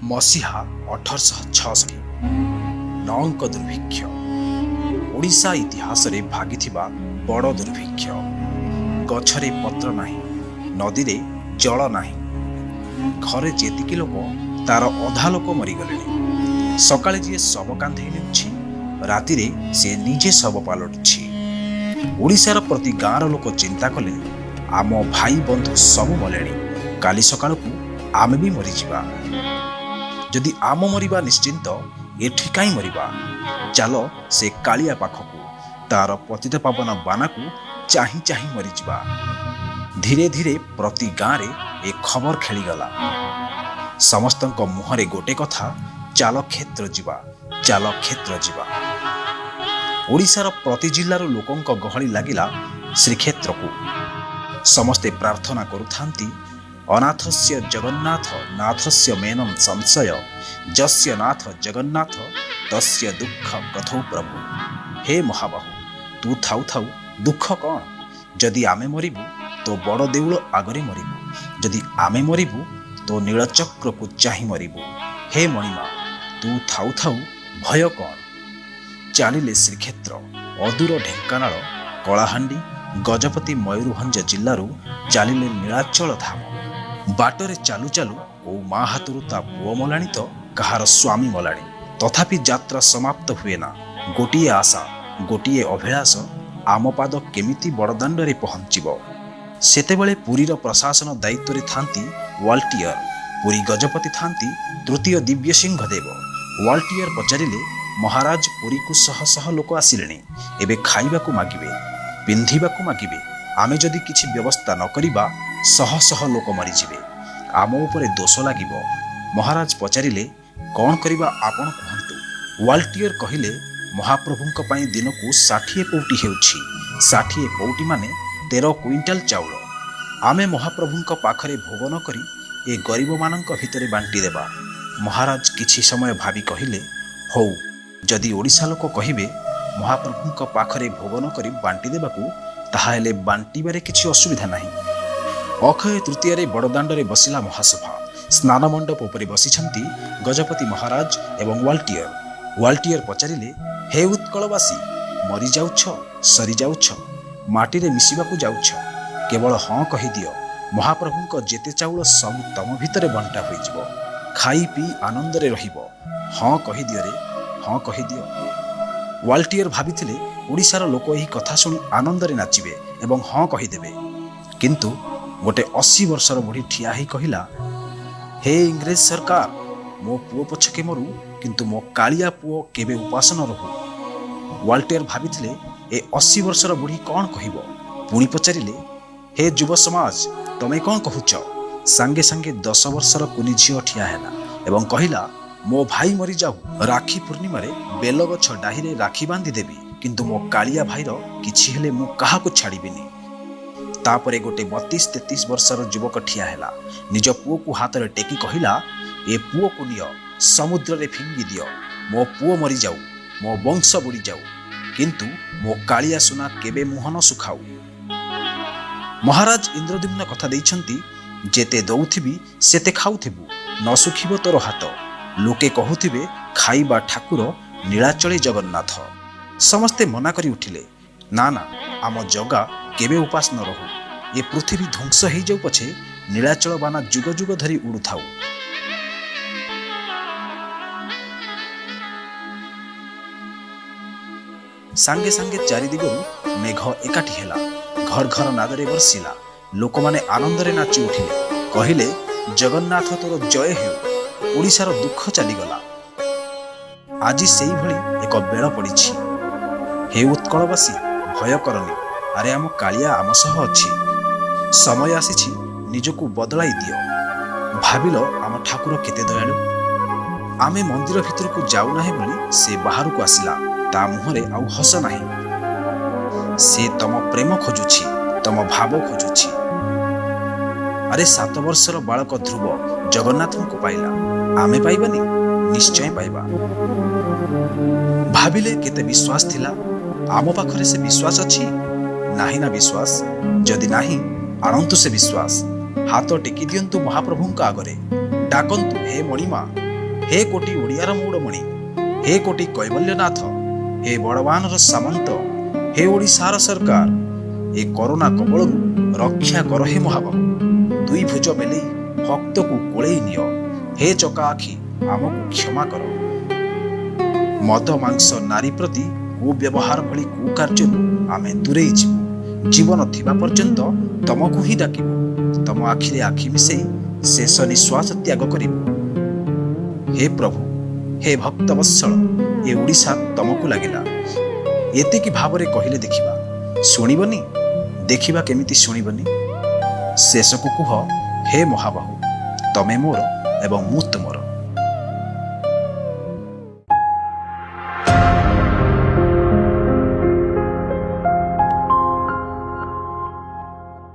ମସିହା 1866, ନଅଙ୍କ ଦୁର୍ଭିକ୍ଷ। ଓଡ଼ିଶା ଇତିହାସରେ ଭାଗିଥିବା ବଡ଼ ଦୁର୍ଭିକ୍ଷ। ଗଛରେ ପତ୍ର ନାହିଁ, ନଦୀରେ ଜଳ ନାହିଁ। ଘରେ ଯେତିକି ଲୋକ ତାର ଅଧା ଲୋକ ମରିଗଲେଣି। ସକାଳେ ଯିଏ ଶବ କାନ୍ଧେଇ ନେଉଛି, ରାତିରେ ସେ ନିଜେ ଶବ ପାଲଟୁଛି। ଓଡ଼ିଶାର ପ୍ରତି ଗାଁର ଲୋକ ଚିନ୍ତା କଲେ, ଆମ ଭାଇ ବନ୍ଧୁ ସବୁ ମଲେଣି, କାଲି ସକାଳକୁ ଆମେ ବି ମରିଯିବା। ଯଦି ଆମ ମରିବା ନିଶ୍ଚିନ୍ତ, ଏଠି କାହିଁ ମରିବା? ଚାଲ ସେ କାଳିଆ ପାଖକୁ, ତାର ପତିତ ପାବନ ବାନାକୁ ଚାହିଁ ଚାହିଁ ମରିଯିବା। ଧୀରେ ଧୀରେ ପ୍ରତି ଗାଁରେ ଏ ଖବର ଖେଳିଗଲା। ସମସ୍ତଙ୍କ ମୁହଁରେ ଗୋଟେ କଥା, ଚାଲ କ୍ଷେତ୍ର ଯିବା, ଚାଲ କ୍ଷେତ୍ର ଯିବା। ଓଡ଼ିଶାର ପ୍ରତି ଜିଲ୍ଲାରୁ ଲୋକଙ୍କ ଗହଳି ଲାଗିଲା ଶ୍ରୀକ୍ଷେତ୍ରକୁ। ସମସ୍ତେ ପ୍ରାର୍ଥନା କରୁଥାନ୍ତି, ଅନାଥସ୍ୟ ଜଗନ୍ନାଥ ନାଥସ୍ୟ ମେନಂ ସଂଶୟ, ଯସ୍ୟ ନାଥ ଜଗନ୍ନାଥ ତସ୍ୟ ଦୁଃଖ କଥୌ ପ୍ରଭୁ। ହେ ମହାବାହୁ, ତୁ ଥାଉ ଥାଉ ଦୁଃଖ କ'ଣ? ଯଦି ଆମେ ମରିବୁ ତୋ ବଡ଼ ଦେଉଳ ଆଗରେ ମରିବୁ, ଯଦି ଆମେ ମରିବୁ ତୋ ନୀଳଚକ୍ରକୁ ଚାହିଁ ମରିବୁ। ହେ ମଣିମା, ତୁ ଥାଉ ଥାଉ ଭୟ କ'ଣ? ଚାଲିଲେ ଶ୍ରୀକ୍ଷେତ୍ର। ଅଦୂର ଢେଙ୍କାନାଳ, କଳାହାଣ୍ଡି, ଗଜପତି, ମୟୂରଭଞ୍ଜ ଜିଲ୍ଲାରୁ ଚାଲିଲେ ନୀଳାଚଳ ଧାମ। ବାଟରେ ଚାଲୁ ଚାଲୁ କୋଉ ମା ହାତରୁ ତା ପୁଅ ମଲାଣି ତ କାହାର ସ୍ୱାମୀ ମଲାଣି। ତଥାପି ଯାତ୍ରା ସମାପ୍ତ ହୁଏ ନା। ଗୋଟିଏ ଆଶା, ଗୋଟିଏ ଅଭିଳାଷ, ଆମ ପାଦ କେମିତି ବଡ଼ଦାଣ୍ଡରେ ପହଞ୍ଚିବ। ସେତେବେଳେ ପୁରୀର ପ୍ରଶାସନ ଦାୟିତ୍ୱରେ ଥାନ୍ତି ୱାଲ୍ଟିୟର, ପୁରୀ ଗଜପତି ଥାନ୍ତି ତୃତୀୟ ଦିବ୍ୟସିଂହ ଦେବ। ୱାଲ୍ଟିୟର ପଚାରିଲେ, ମହାରାଜ, ପୁରୀକୁ ଶହ ଶହ ଲୋକ ଆସିଲେଣି, ଏବେ ଖାଇବାକୁ ମାଗିବେ, ପିନ୍ଧିବାକୁ ମାଗିବେ। ଆମେ ଯଦି କିଛି ବ୍ୟବସ୍ଥା ନ କରିବା ଶହ ଶହ ଲୋକ ମରିଯିବେ, ଆମ ଉପରେ ଦୋଷ ଲାଗିବ। ମହାରାଜ ପଚାରିଲେ, କ'ଣ କରିବା ଆପଣ କୁହନ୍ତୁ। ୱାଲ୍ଟିୟର କହିଲେ, ମହାପ୍ରଭୁଙ୍କ ପାଇଁ ଦିନକୁ 60 ପଉଟି ହେଉଛି। 60 ପଉଟି ମାନେ 13 କୁଇଣ୍ଟାଲ ଚାଉଳ। ଆମେ ମହାପ୍ରଭୁଙ୍କ ପାଖରେ ଭୋଗ ନ କରି ଏ ଗରିବମାନଙ୍କ ଭିତରେ ବାଣ୍ଟି ଦେବା। ମହାରାଜ କିଛି ସମୟ ଭାବି କହିଲେ, ହଉ, ଯଦି ଓଡ଼ିଶା ଲୋକ କହିବେ ମହାପ୍ରଭୁଙ୍କ ପାଖରେ ଭୋଗ ନ କରି ବାଣ୍ଟି ଦେବାକୁ, ତାହାହେଲେ ବାଣ୍ଟିବାରେ କିଛି ଅସୁବିଧା ନାହିଁ। ଅକ୍ଷୟ ତୃତୀୟାରେ ବଡ଼ଦାଣ୍ଡରେ ବସିଲା ମହାସଭା। ସ୍ନାନ ମଣ୍ଡପ ଉପରେ ବସିଛନ୍ତି ଗଜପତି ମହାରାଜ ଏବଂ ୱାଲ୍ଟିୟର। ୱାଲ୍ଟିୟର ପଚାରିଲେ, ହେ ଉତ୍କଳବାସୀ, ମରିଯାଉଛ, ସରିଯାଉଛ, ମାଟିରେ ମିଶିବାକୁ ଯାଉଛ, କେବଳ ହଁ କହିଦିଅ, ମହାପ୍ରଭୁଙ୍କ ଯେତେ ଚାଉଳ ସବୁ ତମ ଭିତରେ ବଣ୍ଟା ହୋଇଯିବ, ଖାଇ ପିଇ ଆନନ୍ଦରେ ରହିବ। ହଁ କହିଦିଅରେ, ହଁ କହିଦିଅ। ୱାଲ୍ଟିୟର ଭାବିଥିଲେ ଓଡ଼ିଶାର ଲୋକ ଏହି କଥା ଶୁଣି ଆନନ୍ଦରେ ନାଚିବେ ଏବଂ ହଁ କହିଦେବେ। କିନ୍ତୁ ଗୋଟେ 80 ବର୍ଷର ବୁଢ଼ୀ ଠିଆ ହେଇ କହିଲା, ହେ ଇଂରେଜ ସରକାର, ମୋ ପୁଅ ପଛକେ ମରୁ, କିନ୍ତୁ ମୋ କାଳିଆ ପୁଅ କେବେ ଉପାସ ନ ରହୁ। ୱାଲ୍ଟିୟର ଭାବିଥିଲେ ଏ 80 ବର୍ଷର ବୁଢ଼ୀ କ'ଣ କହିବ। ପୁଣି ପଚାରିଲେ, ହେ ଯୁବ ସମାଜ, ତମେ କ'ଣ କହୁଛ? ସାଙ୍ଗେ ସାଙ୍ଗେ 10 ବର୍ଷର କୁନି ଝିଅ ଠିଆ ହେଲା ଏବଂ କହିଲା, ମୋ ଭାଇ ମରିଯାଉ, ରାକ୍ଷୀ ପୂର୍ଣ୍ଣିମାରେ ବେଲଗଛ ଡାହିରେ ରାକ୍ଷୀ ବାନ୍ଧି ଦେବି, କିନ୍ତୁ ମୋ କାଳିଆ ଭାଇର କିଛି ହେଲେ ମୁଁ କାହାକୁ ଛାଡ଼ିବିନି। ତାପରେ ଗୋଟେ 32-33 ବର୍ଷର ଯୁବକ ଠିଆ ହେଲା। ନିଜ ପୁଅକୁ ହାତରେ ଟେକି କହିଲା, ଏ ପୁଅକୁ ନିଅ, ସମୁଦ୍ରରେ ଫିଙ୍ଗି ଦିଅ, ମୋ ପୁଅ ମରିଯାଉ, ମୋ ବଂଶ ବୁଡ଼ିଯାଉ, କିନ୍ତୁ ମୋ କାଳିଆ ସୁନା କେବେ ମୁହଁ ନ ଶୁଖାଉ। ମହାରାଜ ଇନ୍ଦ୍ରଦ୍ୟୁମ୍ନ କଥା ଦେଇଛନ୍ତି, ଯେତେ ଦଉଥିବି ସେତେ ଖାଉଥିବୁ, ନ ଶୁଖିବ ତୋର ହାତ, ଲୋକେ କହୁଥିବେ ଖାଇବା ଠାକୁର ନୀଳାଚଳି ଜଗନ୍ନାଥ। ସମସ୍ତେ ମନା କରି ଉଠିଲେ, ନା ନା, ଆମ ଜଗା କେବେ ଉପାସ ନ ରହୁ, ଏ ପୃଥିବୀ ଧ୍ୱଂସ ହେଇଯାଉ ପଛେ ନୀଳାଚଳ ବାନା ଯୁଗ ଯୁଗ ଧରି ଉଡ଼ୁଥାଉ। ସାଙ୍ଗେ ସାଙ୍ଗେ ଚାରିଦିଗରୁ ମେଘ ଏକାଠି ହେଲା, ଘର ଘର ନାଦରେ ବର୍ଷିଲା। ଲୋକମାନେ ଆନନ୍ଦରେ ନାଚି ଉଠିଲେ, କହିଲେ, ଜଗନ୍ନାଥ ତୋର ଜୟ ହେଉ, ଓଡ଼ିଶାର ଦୁଃଖ ଚାଲିଗଲା। ଆଜି ସେଇଭଳି ଏକ ବେଳ ପଡ଼ିଛି। ହେ ଉତ୍କଳବାସୀ, ଭୟ କରନି, ଆରେ ଆମ କାଳିଆ ଆମ ସହ ଅଛି। ସମୟ ଆସିଛି, ନିଜକୁ ବଦଳାଇ ଦିଅ। ଭାବିଲ ଆମ ଠାକୁର କେତେ ଦୟାଳୁ। ଆମେ ମନ୍ଦିର ଭିତରକୁ ଯାଉନାହିଁ ବୋଲି ସେ ବାହାରକୁ ଆସିଲା, ତା ମୁହଁରେ ଆଉ ହସ ନାହିଁ। ସେ ତମ ପ୍ରେମ ଖୋଜୁଛି, ତମ ଭାବ ଖୋଜୁଛି। ଆରେ 7 ବର୍ଷର ବାଳକ ଧ୍ରୁବ ଜଗନ୍ନାଥଙ୍କୁ ପାଇଲା, ଆମେ ପାଇବାନି? ନିଶ୍ଚୟ ପାଇବା। ଭାବିଲେ କେତେ ବିଶ୍ୱାସ ଥିଲା। ଆମ ପାଖରେ ସେ ବିଶ୍ୱାସ ଅଛି ନାହିଁ ନା? ବିଶ୍ୱାସ ଯଦି ନାହିଁ, ଆଣନ୍ତୁ ସେ ବିଶ୍ୱାସ। ହାତ ଟେକି ଦିଅନ୍ତୁ ମହାପ୍ରଭୁଙ୍କ ଆଗରେ, ଡାକନ୍ତୁ, ହେ ମଣିମା, ହେ କୋଟି ଓଡ଼ିଆର ମଉଡ଼ମଣି, ହେ କୋଟି କୈବଲ୍ୟନାଥ, ହେ ବଳବାନର ସାମନ୍ତ, ହେ ଓଡ଼ିଶାର ସରକାର, ଏ କରୋନା କବଳରୁ ରକ୍ଷା କର ହେ ମହାବାହୁ। ଦୁଇ ଭୁଜ ମେଲେଇ ଭକ୍ତକୁ କୋଳେଇ ନିଅ। ହେ ଚକା ଆଖି, ଆମକୁ କ୍ଷମା କର। ମଦ, ମାଂସ, ନାରୀ ପ୍ରତି କୁବ୍ୟବହାର ଭଳି କୁକାର୍ଯ୍ୟରୁ ଆମେ ଦୂରେଇ ଯିବୁ। ଜୀବନ ଥିବା ପର୍ଯ୍ୟନ୍ତ ତମକୁ ହିଁ ଡାକିବୁ। ତମ ଆଖିରେ ଆଖି ମିଶେଇ ଶେଷ ନିଶ୍ୱାସ ତ୍ୟାଗ କରିବୁ। ହେ ପ୍ରଭୁ, ହେ ଭକ୍ତବତ୍ସଳ, ଏ ଓଡ଼ିଶା ତମକୁ ଲାଗିଲା। ଏତିକି ଭାବରେ କହିଲେ ଦେଖିବା ଶୁଣିବନି? ଦେଖିବା କେମିତି ଶୁଣିବନି? ଶେଷକୁ କୁହ, ହେ ମହାବାହୁ, ତମେ ମୋର ଏବଂ ମୁଁ ତୁମର।